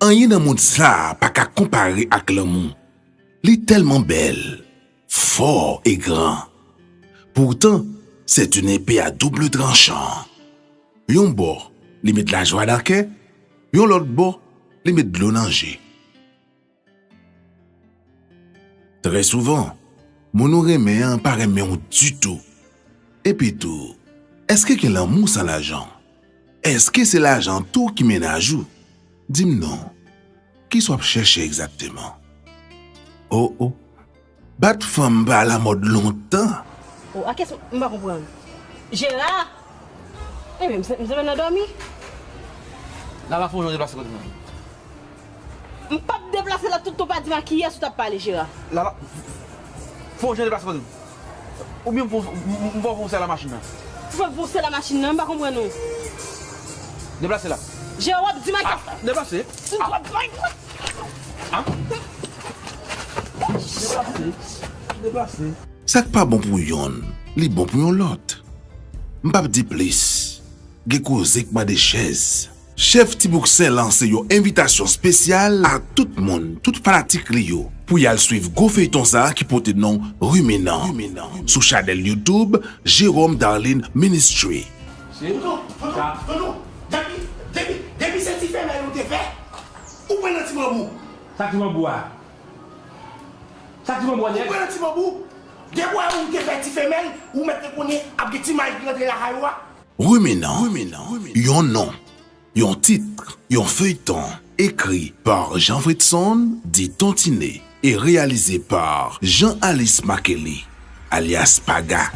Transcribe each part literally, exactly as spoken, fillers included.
Anyen nan mond sa a pa ka konpare ak lanmou. Li tèlman bèl, fò e gran. Pourtant, c'est une épée à double tranchant. Yon bò, li met lajwa nan kè, yon lòt bò, li met dlo nan je. Trè souvan, moun ou renmen an pa renmen w ditou. Epitou, èske gen lanmou san lajan? Èske se lajan tou ki mennaj ou? Di m non. Kisa w ap chèche egzakteman? O o, bat fanm pa alamòd lontan. O, a kès m pa konprann. Jera? Ebyen, m se- m se nan dòmi. Lala, fò w deplase kote m nan. M p ap deplase la, tout ou pa di m a kiyès ou t ap pale, Jera. Lala, fò w deplase kote m. Oubyen m fò m fò w fonse la machin nan. Ou fè fonse la machin nan, m pa konprann ou. Deplase la. Jera, w ap di m a kiyès. Deplase. Ou ap bay. Deplase. Deplase. Sa k pa bon pou yonn, li bon pou yon lòt. M p ap di plis. Gen koze k mande chèz. Chèf Ti Bouksen lanse yon envitasyon espesyal a tout moun, tout fanatik li yo, pou y al swiv gwo feyton sa a ki pote non Ruminan, sou chanèl YouTube Jérôme Darline Ministry. Tonton, tonton, tonton, depi, depi, depi se ti femèl ou te fè, ou pran nan ti manbou. Sa ti manbou a? Sa ti manbou a Ou nèg? pran nan ti manbou. Depi ou te fè ti femèl, ou mèt te konnen ap gen ti may ki rantre lakay ou a. Ruminan, yon non, yon tit, yon feyton, écrit par Jean Fritson, dit Ton Tine, et réalisé par Jean Alice Makely, alias Paga.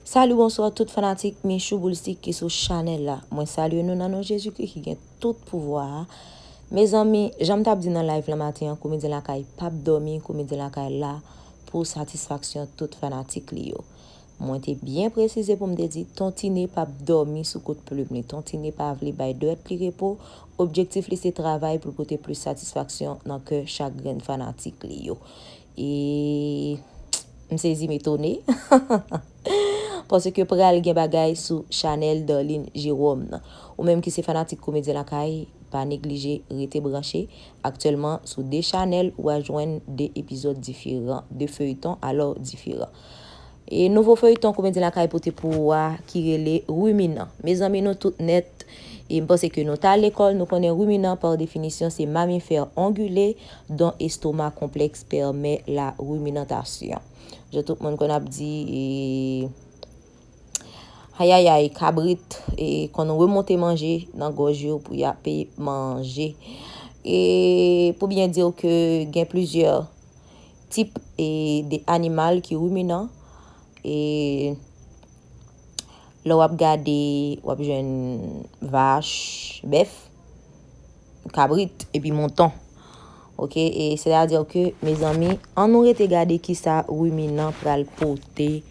Salut, bonsoir tout fanatik Michou Boulsik ki sou chanèl la. Mwen salye nou nan non Jezikri ki gen tout pouvwa a. Mezanmi, jan m t ap di nan live lan maten an, Komedyen Lakay p ap dòmi, Komedyen Lakay la pou satisfaksyon tout fanatik li yo. Mwen te byen presize pou m te di Ton Tine p ap dòmi sou kout plim li. Ton Tine pa vle bay dwèt li repo. Objektif li se travay pou l pote plis satisfaksyon nan kè chak grenn fanatik li yo. E m sezi, m etone. Paske pral gen bagay sou chanèl Darline Jérôme nan. Ou menm ki se fanatik Komedyen Lakay, pa neglije rete branche. Aktyèlman, sou de chanèl, ou a jwenn de epizòd diferan, de feyton alò diferan. E nouvo feyton Komedyen Lakay pote pou ou a ki rele Ruminan. Mezanmi, nou tout nèt, e m panse ke nou t al lekòl, nou konnen ruminan, pa definisyon, se mamifè ongile dont estomac complexe permet la rumination. Jan tout moun konn ap di, e, ayayay, kabrit, e, konn remonte manje nan gòj yo pou y ape manje. E pou byen di w ke gen plizyè tip, e, de animal ki ruminan. E lè w ap gade, w ap jwenn vach, bèf, kabrit, epi mouton. Oke, e sètadi ke, mezanmi, ann nou rete gade kisa ruminan pral pote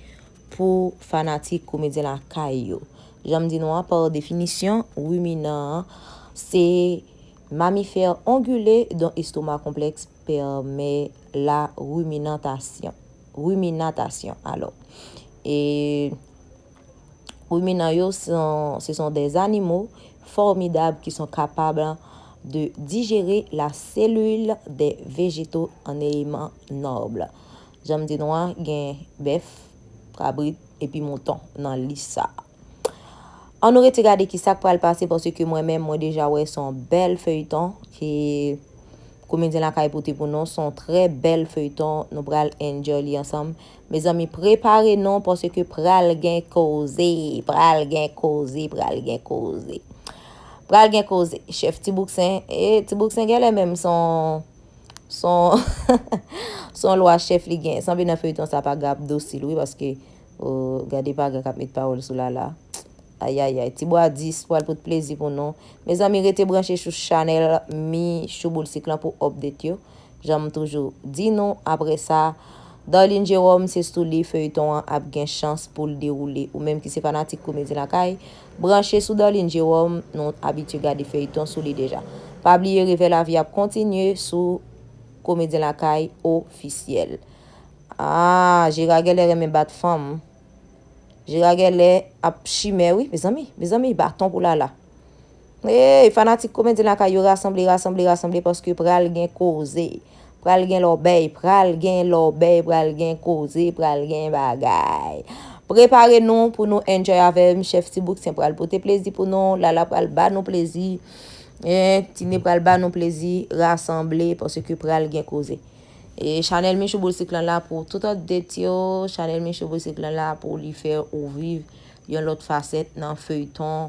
pou fanatik Komedyen Lakay yo. Jan m di nou an, pa definisyon, ruminan an se mamifè ongile dont estomac complexe permet la rumination. Rumination, alò. E ruminan yo, se sont des animaux formidables qui sont capables de digérer la cellule des végétaux en éléments nobles. Jan m di nou an, gen bèf, kabrit, epi mouton nan lis sa a. Ann nou rete gade kisa k pral pase, paske mwen menm, mwen deja wè se yon bèl feyton, ke Komedyen Lakay pote pou nou, se yon trè bèl feyton, nou pral enjoy li ansanm. Mezanmi, prepare nou, paske pral gen koze, pral gen koze, pral gen koze. Pral gen koze. Chèf Ti Bouksen, e Ti Bouksen genlè menm se yon, se yon, se yon lwa chèf li gen. Sanble nan feyton sa Paga ap dosil wi, paske, o, gade Paga k ap met pawòl sou Lala. Ayayay, Ti Bwa dis pral pote plezi pou nou. Mezanmi, rete branche sou chanèl Michou Boulsik lan pou update yo. Jan m toujou di nou, apre sa, Darline Jérôme, se sou li feyton an ap gen chans pou l dewoule. Ou menm ki se fanatik Komedyen Lakay, branche sou Darline Jérôme, nou abitye gade feyton sou li deja. Pa bliye, Revè Lavi ap kontinye sou Komedyen Lakay ofisyèl. Ah, Jera genlè renmen bat fanm. Jera genlè ap chimè wi, mezanmi, mezanmi, baton pou Lala. Hey, fanatik Komedyen Lakay yo, rasanble, rasanble, rasanble, paske pral gen koze. Pral gen lòbèy, pral gen lòbèy, pral gen koze, pral gen bagay. Prepare nou pou nou enjoy avè m, chèf Ti Bouksen pral pote plezi pou nou, Lala pral ba nou plezi. Eh, Tine pral ba nou plezi, rasanble, paske pral gen koze. E chanèl Michou Boutik lan la pou tout update yo. Chanèl Michou Boutik lan la pou li fè ou viv yon lòt fasèt nan feyton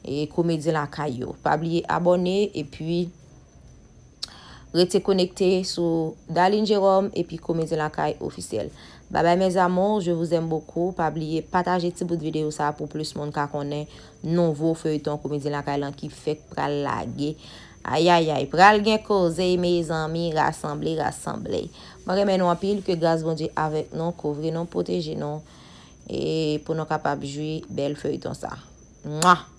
e Komedyen Lakay yo. Pa bliye abòne epi rete konekte sou Darline Jerome epi Komedyen Lakay Ofisyèl. Babay mes amours, je vous aime beaucoup. Pa bliye pataje ti bout videyo sa pou plis moun ka konnen nouvo feyton Komedyen Lakay lan ki fèk pral lage. Ayayay, pral gen koze, mezanmi, rasanble, rasanble. Mwen renmen nou anpil, ke gras Bondye avèk nou, kouvri nou, pwoteje nou, e pou nou kapab jwi bèl feyton sa. Mwa!